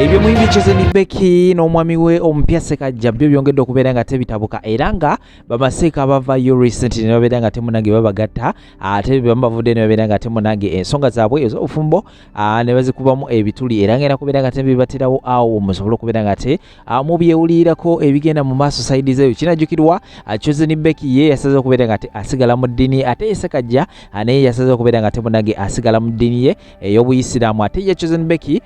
Ebyo muyimbi Chosen Becky n'omwami we omupya Ssekajja byo byongedde okubeera nga tebitabuka, era nga bamaseeka abavayo recent ne babeera nga temunange babagatta, ate bamu bavudde ne babeera nga temunange ensonga zaabwe ez'obufumbo ne bazikubamu ebituli, era ngenda kubeera nga tebibaterawo awo musobole okubeera nga te mubyewulirako ebigenda mu maaso saidi zeeyo. Kinajjukirwa Chosen Becky ye yasaze okubeera nga te asigala mu ddiini, ate ye Ssekajja naye yasaze okubeera nga temunange asigala mu ddiini ye ey'obuyisiraamu, ate ye Chosen Becky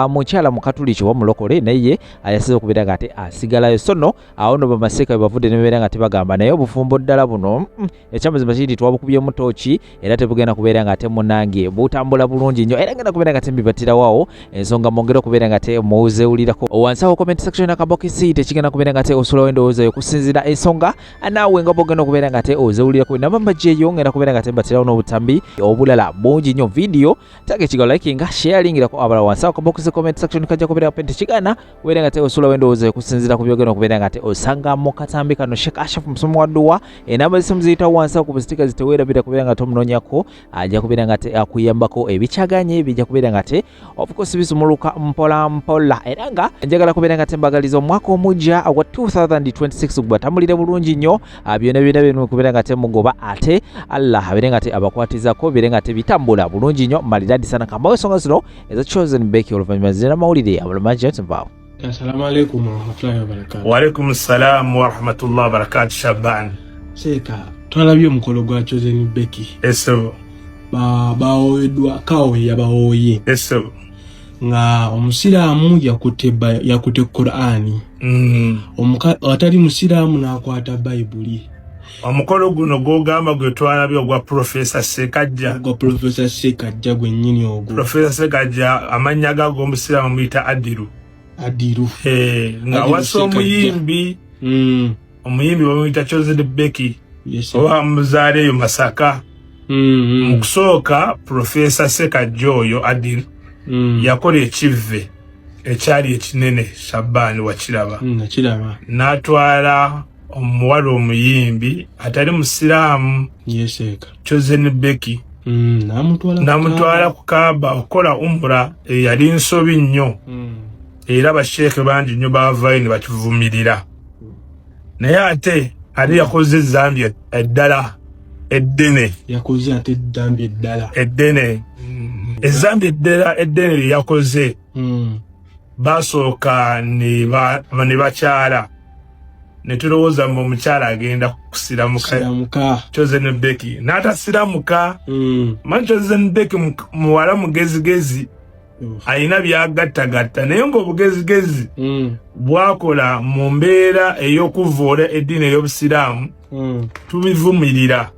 mukyala mukatuliki oba mulokole naye yasaze okubeera nga ate asigalayo. So no awo no bamaseeka bebavudde ne babeera nga tebagamba naye obufumbo ddala buno ekyamazima kiri twabukubyemu tooki era tebugenda kubeera nga ate munange butambula bulungi nnyo, era ngenda kubeera nga tembibatirawo awo ensonga mwongere okubeera nga te muzeewulirako wansi awo comment section akabokisi tekigenda kubeera nga te osulawo endowooza yo kusinziira ensonga naawe nga bwogenda okubeera nga te ozewulirako nabamba gyeyo ngenda kubeera nga tembatirawo n'obutambi obulala bungi nnyo video taga ekigambo likinga sharingirako abalala wansi awo kabokisi comment section kajja kubeera open tekigaana kubeera nga te osulawo endowooza yo kusinziira ku byogenda okubeera nga te osanga mu katambi kano. Sheikh Ashraf musomi wa dduwa, enamba zisimu ziyitawo wansi awo ku busitika ziteweerabira kubeera nga tomunoonyako, ajja kubeera nga te akuyambako ebikyaganye bijja kubeera nga te of course bisumuluka mpola mpola. Era nga njagala kubeera nga tembagaliza omwaka omujja ogwa 2026 gubatambulire bulungi nnyo, byonna byonna byonna kubeera nga temugoba, ate Allah abeere nga te abakwatizako bibeere nga tebitambula bulungi nnyo malidadi sana. Kambawo ensonga zino eza Chosen Becky, oluvannyuma zirina mawulire abulamangi nvaawo. Assalamu alaikum warahmatullahi wabarakatuh. Waalaikum salam warahmatullahi wabarakatuh, Shaban. Seeka, twalabye omukolo gwa Chosen Becky. Esebo. Bawoweddwa kawo yabawooye. Esebo. Nga omusiraamu yakutte Qur'ani. Atali musiraamu n'akwata Bayibuli. Omukolo guno gw'ogamba gwe twalabye ogwa Profesa Ssekajja. Ogwa Profesa Ssekajja gwennyini ogwo. Profesa Ssekajja amannya ga ag'omusiraamu muyita Adiru. Adiru. Nga Adiru wasa Ssekajja. Omuyimbi omuyimbi bamuyita Chosen Becky Yes. oba muzaale eyo Masaka. Mu kusooka Profesa Ssekajja oyo Adiru yakola ekivve ekyali ekinene, Shaban, wakiraba? Nakiraba. N'atwala omuwala omuyimbi atali musiraamu. Yes, Seeka. Chosen Becky. N'amutwala ku N'amutwala ku Kaaba okukola umura. Eyali nsobi nnyo era basheekhe bangi nnyo baavaayo ne bakivumirira, naye ate yakoze ezambi eddala eddene. Yakoze ate eddambi eddala. Eddene, ezambi eddala eddene lye yakoze, basooka ne bakyala ne tulowooza mbu omukyala agenda kusiramuka. Siramuka. Chosen Becky n'atasiramuka. Manyi Chosen Becky muwala mugezigezi, alina byagattagatta, naye ng'obugezigezi bwakola mu mbeera ey'okuvvoola eddiini ey'obusiraamu tubivumirira.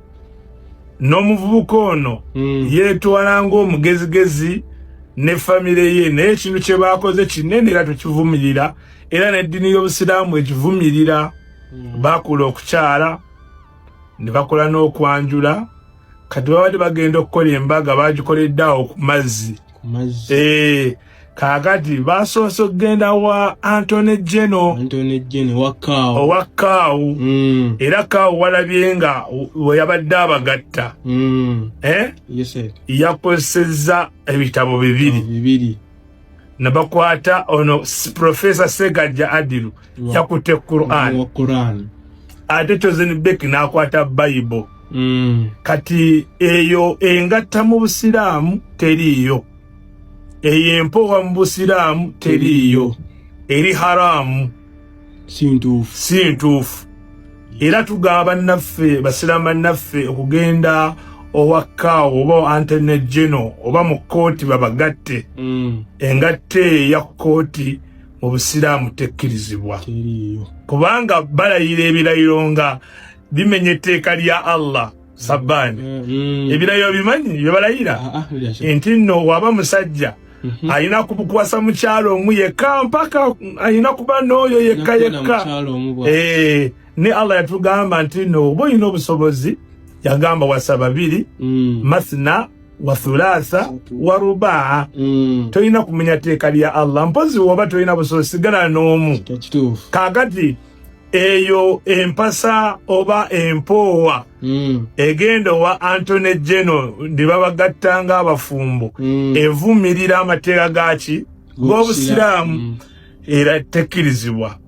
N'omuvubuka ono yeetwala ng'omugezigezi ne famire ye, naye ekintu kye baakoze kinene era tukivumirira, era n'eddiini y'obusiraamu ekivumirira. Bakola okukyala ne bakola n'okwanjula, kati babadde bagenda okukola embaga, bagikoledde awo ku mazzi. Ku mazzi. Kaakati basoose okugenda wa Antony Geno. Antony Geno wa Kaawo. Owa Kaawu. Era Kaawu walabye nga we yabadde abagatta. Eh? Yes, sir. Yakozesezza ebitabo bibiri. Bibiri. Nabakwata ono Profesa Segajja Adiru yakutte Quran. Wa Quran. Ate Chosen Becky n'akwata Bible. Kati eyo engatta mu busiraamu teriiyo, eyo empowa mu busiraamu teriiyo, eri haramu. Si ntuufu. Si ntuufu. Era tugamba bannaffe basiraamu bannaffe okugenda owa Kaawo oba Antony Geno oba mu kkooti babagatte. Engatta eyo eya kkooti mu busiraamu tekkirizibwa. Teriiyo. Kubanga balayira ebirayiro nga bimenya etteeka lya Allah. Sabbaani, ebirayiro bimanyi bye balayira? Ah, ah, bya nti nno waba musajja alina kubukwasa mukyalo omu yekka, mpaka alina kuba n'oyo yekka yekka. Mukyalo omu bwa. Ne Allah yatugamba nti no oba olina obusobozi, yagamba wasa babiri, mathna wa thulatha wa rubaa. Tolina kumenya tteeka lya Allah, mpozi woba tolina busobozi, sigala n'omu. Kituufu. Kaakati eyo empasa oba empoowa egenda owa Antony Geno ne babagatta ng'abafumbo evumirira amateeka gaki? G'obusiraamu era tekkirizibwa.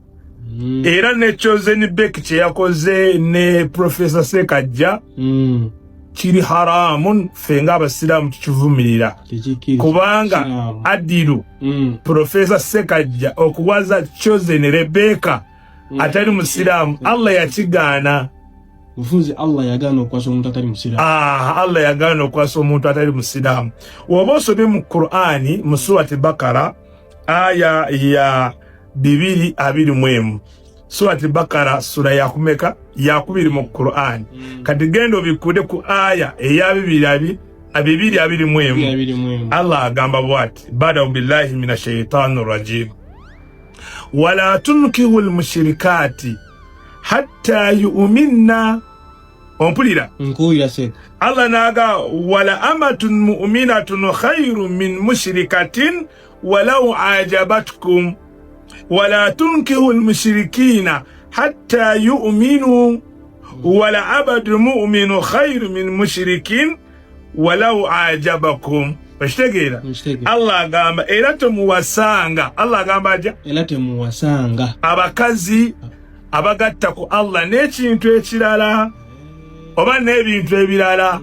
Era ne Chosen Becky kye yakoze ne Profesa Sekajja kiri haramun, ffe ng'abasiraamu tukivumirira. Tekikkiriza. Kubanga Siraamu. Adiru Profesa Sekajja okuwaza Chosen Rebeka atali musiraamu, Allah yakigaana. Mufunze, Allah yagaana okukwasa omuntu atali musiraamu. Ah, Allah yagaana okukwasa omuntu atali musiraamu. Woba osomye mu Qur'ani mu Surati Bakara aya ya 221, Surati Bakara sura yakumeka? Yakubiri mu Qur'ani. Kati genda obikkude ku aya eya 221. 21. Allah agamba bwati: bada billahi min ashaitani rajim, wala tunkihu lmushirikati hatta yuminna. Ompulira? Nkuwulira, Seeka. Allah naga wala amatun muminatun khairu min mushrikatin walau ajabatkum wala tunkihu lmushirikina hatta yuminu wala abadu muminu khairu min mushrikin walau ajabakum. Okitegeera? Nkitegeera. Allah agamba era temuwasanga. Allah agamba atya? Era temuwasanga abakazi abagatta ku Allah n'ekintu ekirala oba n'ebintu ebirala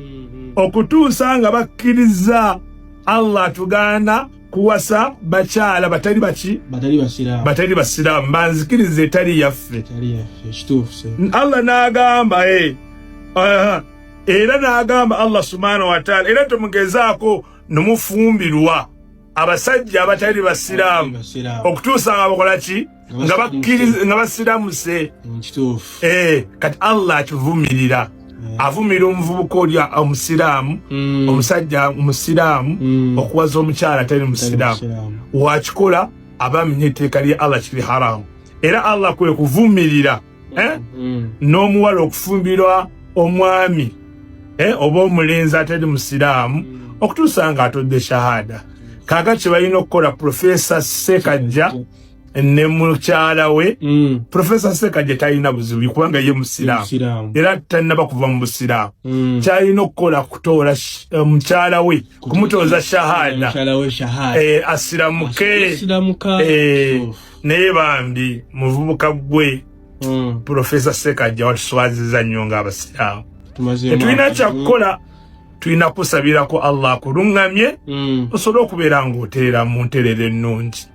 okutuusa nga bakkiriza. Allah atugaana kuwasa bakyala batali baki? Batali basiraamu. Batali basiraamu, banzikiriza etali yaffe. Etali yaffe, ekituufu, Seeka. Allah n'agamba era n'agamba Allah subhanahu wataala era temugezaako nemufumbirwa abasajja abatali basiraamu basiraamu okutuusa nga bakola ki? Nga bakkiriza, nga basiramuse. Kituufu. Kati Allah akivumirira, avumirira omuvubuka oli omusiraamu, omusajja omusiraamu okuwaza omukyala atali musiraamu. Musiraamu. Wakikola aba amenya etteeka lya Allah, kiri haramu. Era Allah kwe kuvumirira n'omuwala okufumbirwa omwami oba omulenzi atali musiraamu okutuusa nga atodde shahada. Kaaka kye balina okukola Profesa Sekajja ne mukyala we, Profesa Sekajja talina buzibu kubanga ye musiraamu. Musiraamu. Era talina kuva mu busiraamu. Kyalina okukola kutola mukyala we, kumutooza shahada. Mukyala we shahada. Asiramuke. Asiramuka. Kituufu. Naye bambi muvubuka gwe Profesa Sekajja, watuswaziza nnyo ng'abasiraamu. Tumazeemu Tetulina amaanyi. kyakukola, tulina kusabirako Allah akuluŋŋamye osobole okubeera ng'oteera mu nterero ennungi.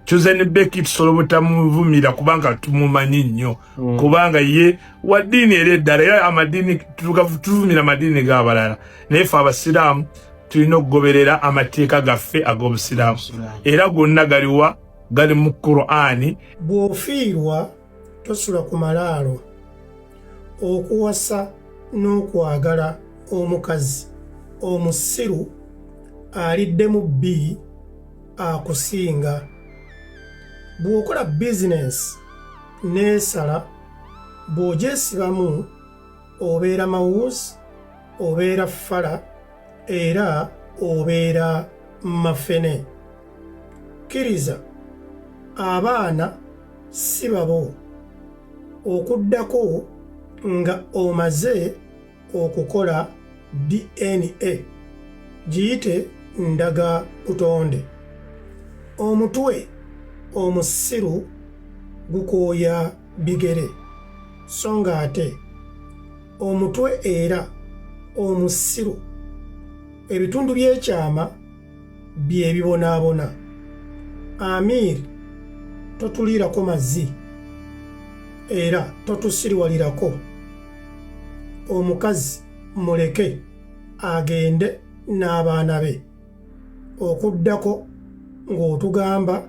Chosen Becky tusobola obutamuvumira kubanga tumumanyi nnyo, kubanga ye wa ddiini era eddala, era amadiini tuvumira amadiini g'abalala, naye fe abasiraamu tulina okugoberera amateeka gaffe ag'obusiraamu. Obusiraamu. Era gonna galiwa? Gali mu Qur'ani. Bw'ofiirwa tosula ku malaalo. Okuwasa n'okwagala omukazi omusiru aliddemu bbi akusinga. Bw'okola bizinensi n'esala, bw'ogyesibamu obeera mawuuzi, obeera fala era obeera mafene. Kkiriza abaana si babo okuddako nga omaze okukola DNA, giyite ndaga butonde. Omutwe omusiru gukooya bigere, so nga ate omutwe era omusiru ebitundu by'ekyama bye bibonaabona. Amir, totuliirako mazzi era totusiriwalirako. Omukazi muleke agende n'abaana be, okuddako ng'otugamba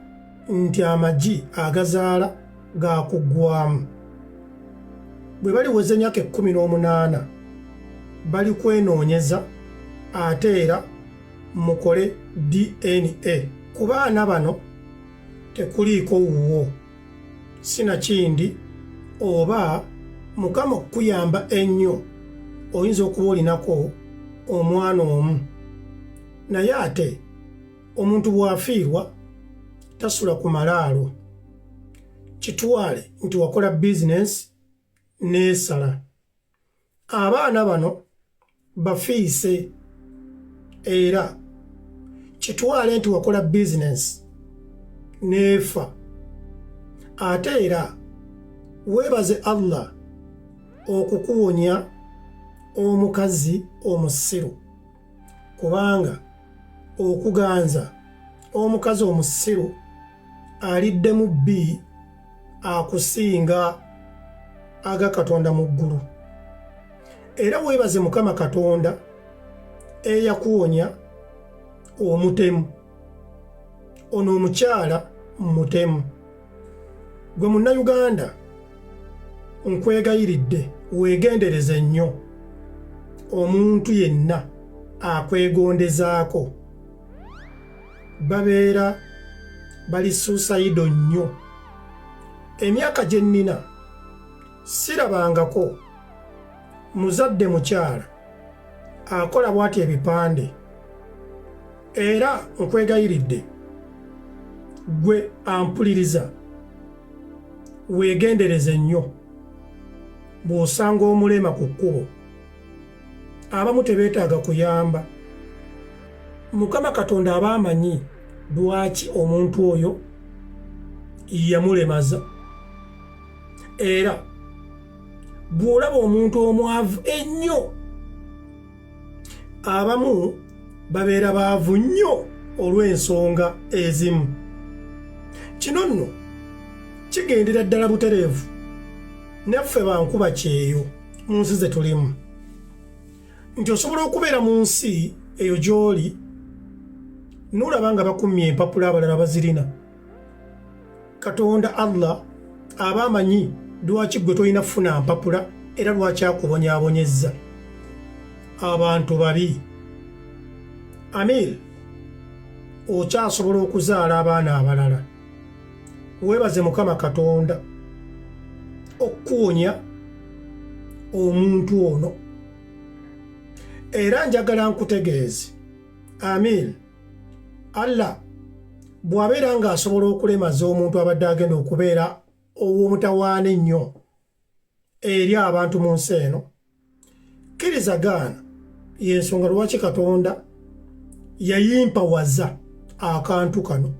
nti amagi agazaala gakuggwamu. Bwe baliweza emyaka 18 bali kwenoonyeza, ate era mukole DNA ku baana bano, tekuliiko wuwo. Sinakindi oba Mukama okukuyamba ennyo oyinza okuba olinako omwana omu, naye ate omuntu bw'afiirwa tasula ku malaalo. Kitwale nti wakola bizinensi n'esala, abaana bano bafiise. Era kitwale nti wakola bizinensi. N'efa. Ate era weebaze Allah okukuwonya omukazi omusiru, kubanga okuganza omukazi omusiru aliddemu bbi akusinga aga Katonda mu ggulu. Era weebaze Mukama Katonda eyakuwonya omutemu. Ono omukyala mutemu. Gwe Munnayuganda, nkwegayiridde weegendereze nnyo omuntu yenna akwegondezaako. Babeera bali suicidal nnyo. Emyaka gye nnina sirabangako muzadde mukyala akola bw'ati ebipande. Era nkwegayiridde gwe ampuliriza, weegendereze nnyo bw'osanga omulema ku kkubo. Abamu tebeetaaga kuyamba. Mukama Katonda aba amanyi lwaki omuntu oyo yamulemaza. Era bw'olaba omuntu omwavu ennyo, abamu babeera baavu nnyo olw'ensonga ezimu. Kino nno kigendera ddala butereevu naffe bankuba kyeyo mu nsi ze tulimu, nti osobola okubeera mu nsi eyo gy'oli n'olaba nga bakummye empapula, abalala bazirina. Katonda Allah aba amanyi lwaki gwe tolina kufuna mpapula era lwaki akubonyaabonyezza. Abantu babi. Amir, okyasobola okuzaala abaana abalala. Weebaze Mukama Katonda okukuwonya omuntu ono. Era njagala nkutegeeze, Amir, Allah bw'abeera ng'asobola okulemaza omuntu abadde agenda okubeera ow'omutawaana ennyo eri abantu mu nsi eno, kkiriza gaana, y'ensonga lwaki Katonda yayimpawaza akantu kano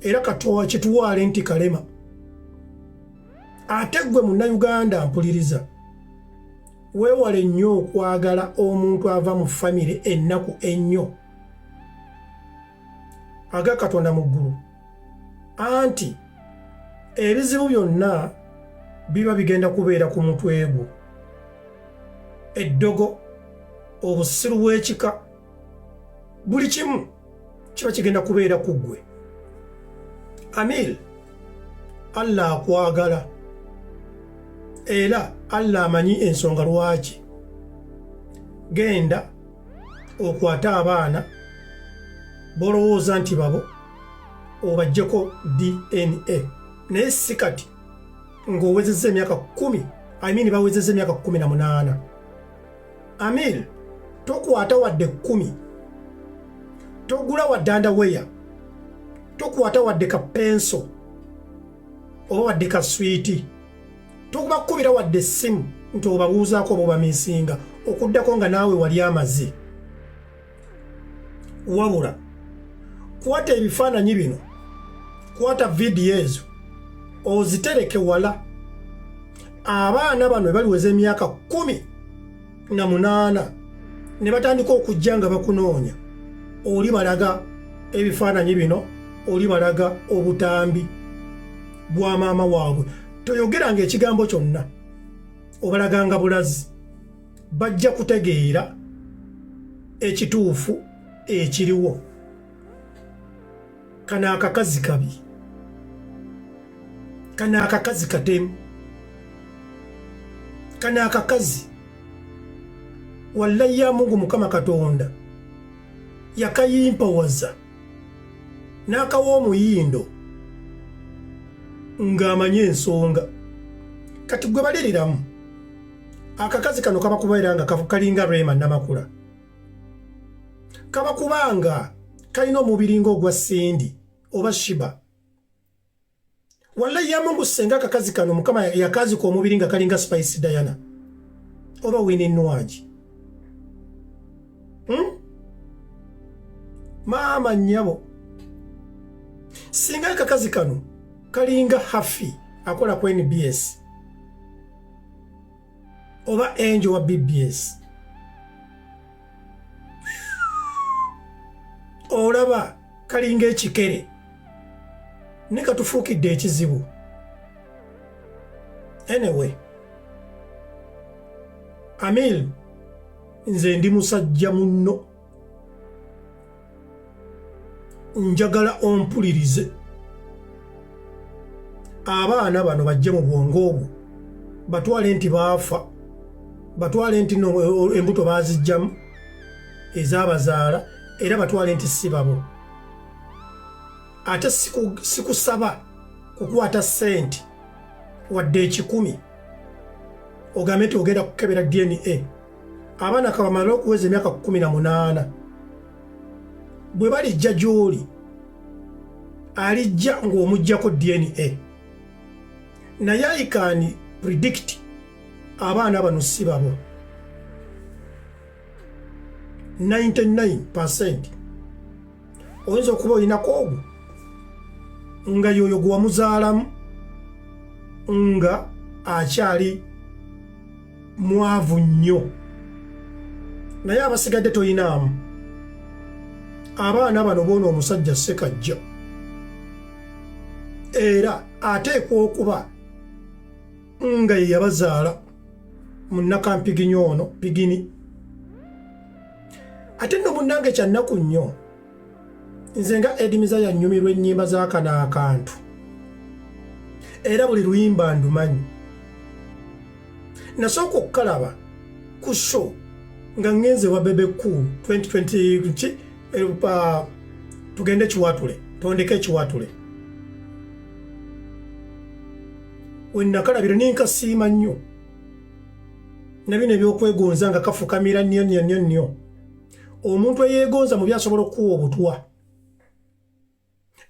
era kitwale nti kalema. Ate ggwe Munnayuganda mpuliriza, weewale nnyo okwagala omuntu ava mu famire ennaku ennyo. Aga Katonda mu ggulu, anti ebizibu byonna biba bigenda kubeera ku mutwe gwo. Eddogo, obusiru bw'ekika, buli kimu kiba kigenda kubeera ku ggwe. Amir, Allah akwagala era Allah amanyi ensonga lwaki. Genda okwate abaana b'olowooza nti babo, obaggyeko DNA, naye si kati ng'owezezza emyaka 10, I mean bawezezza emyaka 18. Amir, tokwata wadde 10, togula wadde underwear, tokwata wadde ka penso oba wadde ka swiiti, tobakubira wadde essimu nti obabuuzaako oba obamisinga, okuddako nga naawe wali amaze. Wabula kwata ebifaananyi bino, kwata vidiyo ezo ozitereke wala. Abaana bano baliweza emyaka 18 ne batandika okujja nga bakunoonya, oli balaga ebifaananyi bino, oli balaga obutambi bwa maama waabwe. Toyogeranga ekigambo kyonna, obalaganga bulazi. Bajja kutegeera ekituufu ekiriwo. Kano akakazi kabi, kano akakazi katemu, kano akakazi wallahi ya Mungu Mukama Katonda yakayimpawaza n'akawa omuyindo ng'amanyi ensonga. Kati gwe baliriramu akakazi kano kaba kubeera nga kalinga Rema Namakula, kaba kubanga kalina omubiri ng'ogwa Cindy oba Shiba. Wallahi ya Mungu, senga akakazi kano Mukama yakazika omubiri nga kalinga Spice Diana oba Winnie Nwagi. Maama nnyabo. Singa akakazi kano kalinga Hafi akola ku NBS oba Angel wa BBS, olaba kalinga ekikere ne katufuukidde ekizibu. Anyway, Amil, nze ndi musajja munno, njagala ompulirize. Abaana bano bajje mu bwongo obwo, batwale nti baafa, batwale nti no embuto baazijjamu ezaabazaala, era batwale nti si babo. Ate sikusaba kukwata ssente wadde 100 ogambe nti ogenda kukebera DNA. Abaana kabamala okuweza emyaka 18, bwe balijja gy'oli, alijja ng'omuggyako DNA. Naye I can predict abaana bano si babo 99%. Oyinza okuba olinako ogwo nga yoyo gwe wamuzaalamu nga akyali mwavu nnyo, naye abasigadde toyinaamu. Abaana bano boona omusajja Ssekajja era ateekwa okuba nga ye yabazaala munnakampigini ono pigini. Ate nno munnange kyannaku nnyo, nze nga Edimiza yannyumirwa ennyimba z'akano akantu, era buli luyimba ndumanyi. Nasooka okukalaba ku show nga ngenze wa Bebe Cool 2020 ki, tugende Kiwatule, tondeke Ekiwatule. We nakalabira nenkasiima nnyo, na bino ebyokwegonza nga kafukamira nnyo nnyo nnyo nnyo. Omuntu eyeegonza mu byasobola okukuwa obutwa.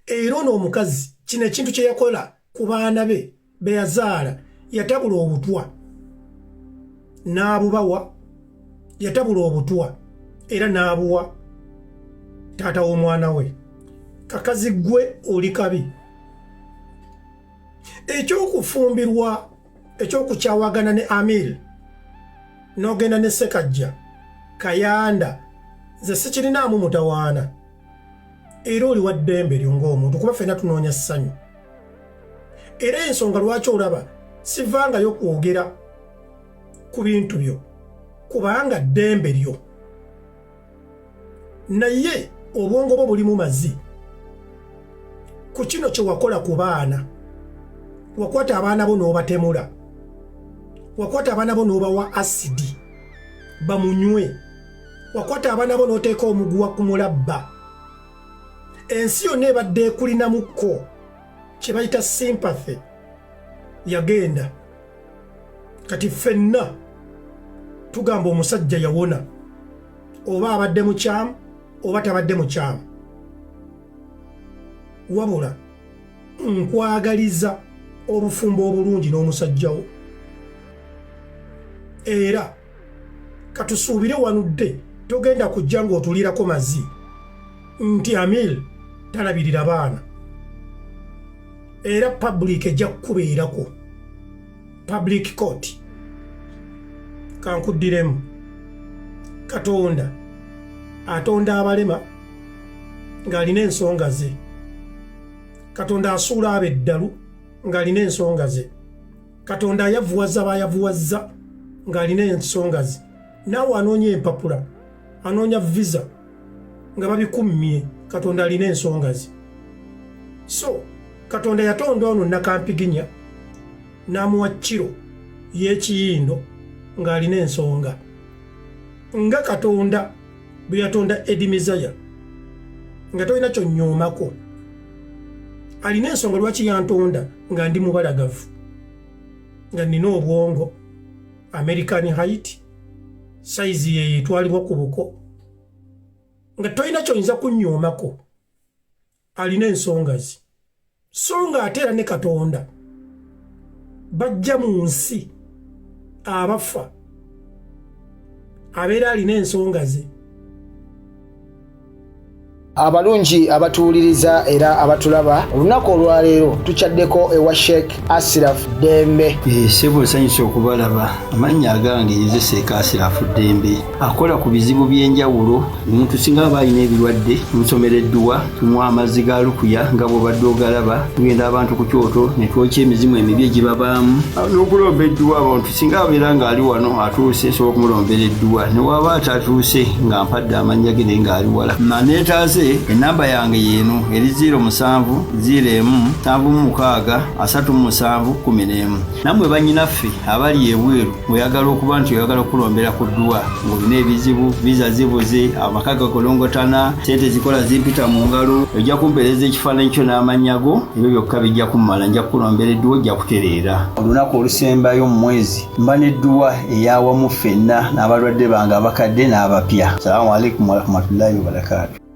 Era ono omukazi kino ekintu kye yakola ku baana be be yazaala, yatabula obutwa n'abubawa, yatabula obutwa era n'abuwa taata w'omwana we. Kakazi ggwe oli kabi. Ekyokufumbirwa, ekyokukyawagana ne Amir n'ogenda ne Ssekajja Kayanda, nze sikirinaamu mutawaana, era oli wa ddembe lyo ng'omuntu, kuba ffenna tunoonya ssanyu. Era ensonga lwaki olaba sivangayo kwogera ku bintu byo, kubanga ddembe lyo, naye obwongo bwo bulimu mazi ku kino kye wakola ku baana. Wakwata abaana bo n'obatemula, wakwata abaana bo n'obawa asidi bamunywe, wakwata abaana bo n'oteeka omuguwa ku mulabba. Ensi yonna ebadde ekulinamukko kye bayita sympathy yagenda. Kati ffenna tugamba omusajja yawona, oba abadde mukyamu oba tabadde mukyamu. Wabula nkwagaliza obufumbo obulungi n'omusajja wo, era katusuubire wanudde togenda kujja ng'otulirako mazi nti Amil talabirira baana. Era public ejja kukubeerako public court. Kankuddiremu, Katonda atonda abalema ng'alina ensonga ze, Katonda asuula ab'eddalu ng'alina ensonga ze, Katonda ayavuwaza bayavuwazza ng'alina ensonga ze. Naawe anoonya empapula, anoonya visa nga babikummye, Katonda alina ensonga ze. So Katonda yatonda ono nakampiginya n'amuwa kiro y'ekiyindo ng'alina ensonga, nga Katonda bwe yatonda Edimizaya nga tolina kyonnyoomako, alina ensonga lwaki yantonda nga ndi mubalagavu, nga nnina obwongo American height, sayizi yeyo etwalibwa ku buko, nga tolina kyoyinza kunnyoomako, alina ensonga ze. So nga ate era ne Katonda bajja mu nsi abafa abeera alina ensonga ze. Abalungi abatuwuliriza era abatulaba, olunaku olwaleero tukyaddeko ewa Sheikh Asiraf Ddembe. Ssebo, nsanyuse okubalaba. Amannya agange nze Sheikh Asirafu Ddembe, akola ku bizibu by'enjawulo. Omuntu singa aba alina ebirwadde, tumusomera edduwa, tumuwa amazzi ga lukuya nga bw'obadde ogalaba. Tugenda abantu ku kyoto ne twokya emizimu emibi egibabaamu n'okulomba edduwa. Abantu singa abeera ng'ali wano atuuse, nsobola okumulombera edduwa, ne waba atatuuse nga mpadde amannya ge naye ng'ali wala naneetaaze. Enamba yange yeeno eri 07 01 76 37 11. Nammwe bannyinaffe abali ebweru, ng'oyagala okuba nti oyagala okulombera ku dduwa, ng'olina ebizibu, visa zibuze, amaka gakolongotana, sente zikola zimpita mu ngalo, ojja kumpeereza ekifaananyi kyo n'amannya go. Ebyo byokka bijja kummala, nja kukulombera edduwa, ojja kutereera. Olunaku olusembayo mu mwezi mba n'edduwa eyawamu ffenna n'abalwadde bange abakadde n'abapya. Salaamu alaikum warahmatullahi wabarakaatu.